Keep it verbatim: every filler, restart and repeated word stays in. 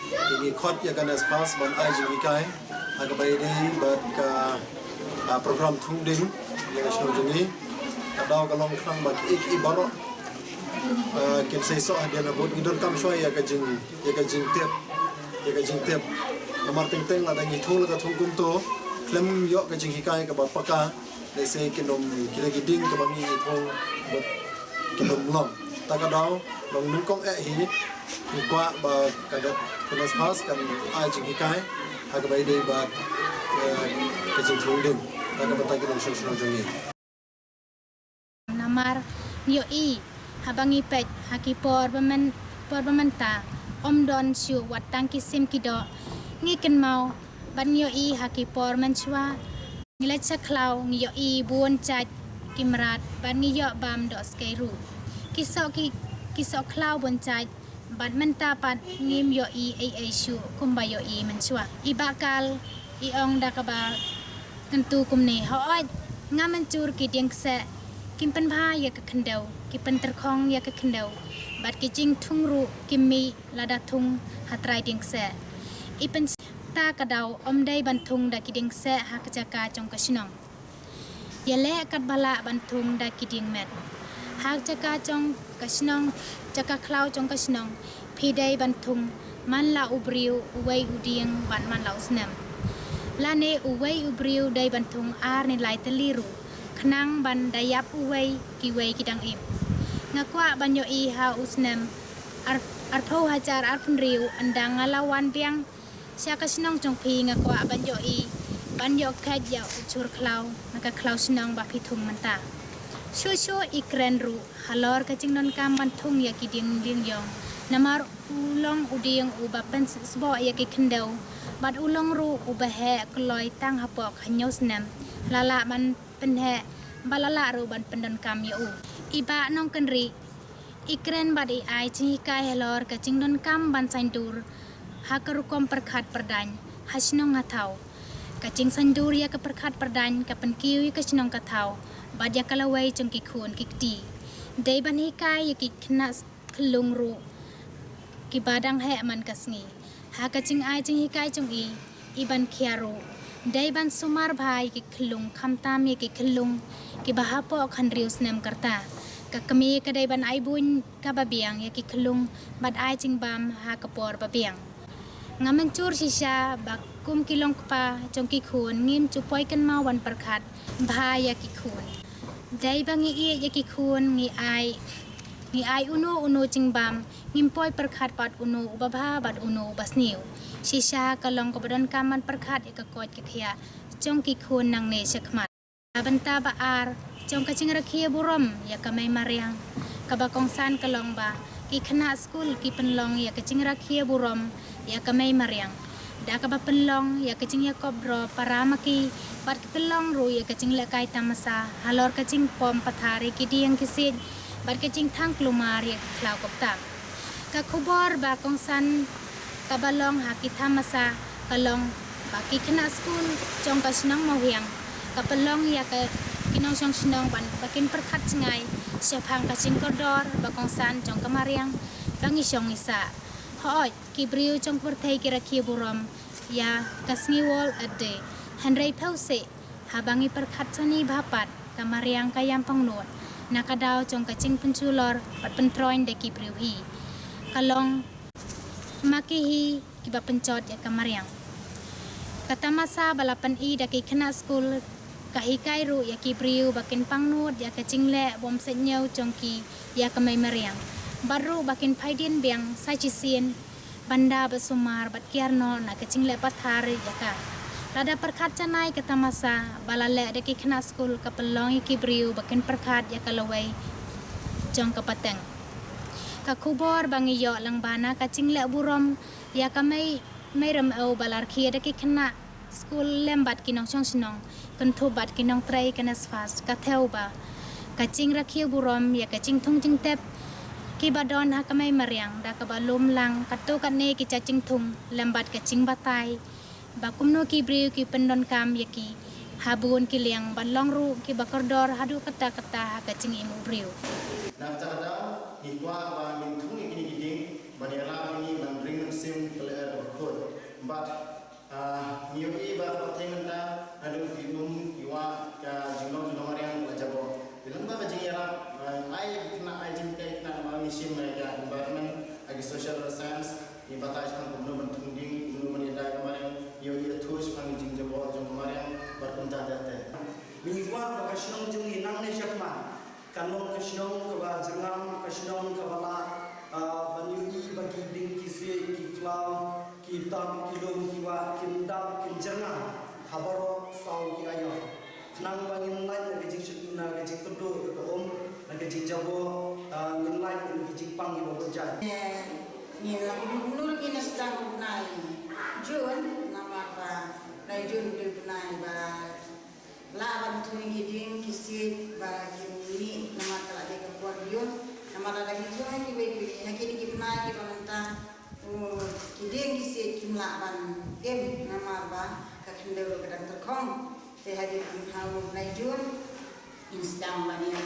Ngi khot ïa ka NESFAS ban ai jinghikai ha kaba ïadei bad ka, ah, program thung dieng ïa ka shnong jong ngi. Ka daw ka long khnang ba ki, ki baroh, ah, kin sei soh hadien habud. Ngi donkam shuwa ïa ka jing, ïa ka jingtip, ïa ka jingtip. Namar teng teng lada ngi thung la ka thung kumto, khlem ïoh ka jinghikai kaba paka, lehse kin ym, kita ki dieng kaba ngi, ngi thung bad kin ym long. Ta ka daw long nyngkong eh hi, ngi kwah ba ka dep, ka NESFAS kan ai jinghikai ha kaba ïadei bad, eh, ka jingthung dieng ha ka bynta ki nongshong shnong jong ngi. Namar ngi ïohi haba ngi peit ha ki por ba myn, por ba mynta, ym don shuh wat tang ki sim ki doh. Ngi kynmaw bad ngi ïohi ha ki por mynshuwa, ngi leit sha khlaw, ngi ïohi bun jait ki mrad bad ngi ïoh bam doh skei ruh. Ki soh, ki, ki soh khlaw bun jait, bad mynta pat ngim ïohi ei ei shuh kumba ïohi mynshuwa. I Bah Kal i ong da kaba kyntu kumne: Hooid, nga mynjur ki dieng kseh kin pynbha ïa ka khyndew, ki pyntyrkhong ïa ka khyndew, bad ki jingthung ruh kim mih lada thung ha trai dieng kseh. I pyn, ta ka daw ym dei ban thung da ki dieng kseh ha ka jaka jong ka shnong. Ïaleh katba lah ban thung da ki dieng met. Ha ka jaka jong ka shnong, jaka khlaw jong ka shnong, phi dei ban thung man la u briew uwei u dieng bad man la u snem. Lane uwei u briew dei ban thung ar ne lai tylli ruh, khnang ban da ïap uwei, kiwei ki dang im. Nga kwah ban ïohi ha u snem ar, arphew hajar arphew hynriew, ynda nga la wan biang sha ka shnong jong phi, nga kwah ban ïohi, ban ïoh kheit ïa u jhur khlaw na ka khlaw shnong ba phi thung mynta. Shuh shuh i kren ruh halor ka jingdonkam ban thung ïa ki dieng dieng ïong, namar u long u dieng uba pynsboh ïa ki khyndew, bad u long ruh uba heh kloi tang hapoh hynñiew snem, la lah ban pynheh, bad la lah ruh ban pyndonkam ïa u. I Bah Nongkynrih i kren bad i ai jinghikai halor ka jingdonkam ban saiñdur ha ka rukom pyrkhat pyrdaiñ ha shnong ha thaw. Ka jingsaiñdur ïa ka pyrkhat pyrdaiñ ka pynkiew ïa ka shnong ka thaw bad ïa ka lawei jong ki khun ki kti. Dei ban hikai ïa ki khynnah khyllung ruh kiba dang heh man ka sngi. Ha ka jingai jinghikai jong i, i Bah Khiah ruh dei ban sumar bha ïa ki khyllung, khamtam ïa ki khyllung kiba hapoh hynriew snem ka rta. Ka kmie ka dei ban ai buiñ kaba biang ïa ki khyllung bad ai jingbam ha ka por ba biang. Nga mynjur shisha ba kum ki long kpa jong ki khun, ngim ju poi kynmaw ban pyrkhat bha ïa ki khun. Dei ba ngi ïeit ïa ki khun, ngi ai, ngi ai uno uno jingbam, ngim poi pyrkhat pat uno uba bha bad uno uba sniew. Shisha ka long kaba donkam ban pyrkhat ïa ka koit ka khiah jong ki khun nangne shakhmat. Ka bynta ba ar jong ka jingrakhe burom ïa ka mei mariang kaba kongsan ka long ba ki khynnah skul ki pynlong ïa ka jingrakhe burom ïa ka mei mariang da kaba pynlong ïa ka jingïakop draw para ma ki, bad ki pynlong ruh ïa ka jinglehkai tamasa halor ka jingpom pathar ïa ki dieng ki siej bad ka jingthang kulmar ïa ki khlaw kupta. Ka khubor ba kongsan kaba long ha ki tamasa ka long ba ki khynnah skul jong ka shnong Mawhiang ka pynlong ïa ka ki nongshong shnong ban ba kin pyrkhat jngai shaphang ka jingkordor ba kongsan jong ka mariang ba ngi shong ngi sah. Hooid, ki briew jong ka pyrthei ki rakhe burom ïa ka sngi World Earth Day. Hynrei phew seh haba ngi pyrkhat shane bha pat, ka mariang ka ïam pangnud na ka daw jong ka jingpynjulor bad pyntroiñ da ki briew hi. Ka long ma ki hi kiba pynjot ïa ka mariang. Ka tamasa ba la pyni da ki khynnah skul ka hikai ruh ïa ki briew ba kin pangnud ïa ka jingleh bym sngewsih jong ki ïa ka mei mariang, bad ruh ba kin phai dien biang sa shisien ban da ba sumar bad kiar noh na ka jingleh pathar ïa ka. Lada pyrkhat janai ka tamasa ba la leh da ki khynnah skul ka pynlong ïa ki briew ba kin pyrkhat ïa ka lawei jong ka pateng. Ka khubor ba ngi ïoh lyngba na ka jingleh burom ïa ka mei, mei Rymeu ba la rakhe da ki khynnah skul lem bad ki nongshong shnong, kynthup bad ki nongtrei ka NESFAS, ka thew ba ka jingrakhe burom ïa ka jingthung jingtep kiba don ha ka mei mariang da kaba lum lang katto katne ki jait jingthung lem bad ka jingbatai ba kumno ki briew ki pyndonkam ïa ki ha bun ki liang ban long ruh kiba kordor haduh katta katta ha ka jingim u briew. Na kata ka daw ngi kwah ba ngin thung ïa kine ki dieng ban ïarap ïa ngi ban ring mynsiem ka lyer Ïohi ba ka pyrthei mynta naduh ki um ki wah ka jinglong jong ka mariang ka la jaboh. Te lyngba ka jingïarap, eh, ai ki khynnah, ai jinghikai ki khynnah namar ngi shim ïa ka environment, ïa ki social science, ngi batai shaphang kumno ban thung ding, kumno ban ïada ïa ka mariang, ïohi ïathuh shaphang ki jingjaboh jong ka mariang bad kumta ter ter. Ngi kwah ba ka shnong jong ngi nangne shakhmat kan long ka shnong kaba jyrngam, ka shnong kaba lah, ah, ban ïohi ba ki dieng ki siej, ki khlaw, ki tam, ki lum, ki wah kim dap, kim jyrngam ha baroh saw ki aiom. Khnang ba ngin lait na ka jingshit, na ka jingkyrduh ka um, na ka jingjaboh, ah, ngin lait na ka jingpang kiba bun jait. Ngi la kumno kumno ruh ngi sdang u bnai Jun, namar ba u bnai Jun u dei u bnai ba lah ban thung ïa ki dieng ki siej ba kim mih namar ka la dei ka por Jun. Namar lada ngi thung ïa kiwei kiwei ha kine ki bnai kiba mynta, u, ki dieng ki siej kim lah ban im namar ba ka khyndew ka dang tyrkhong. Te hadien ha u bnai Jun ngin sdang ban ïa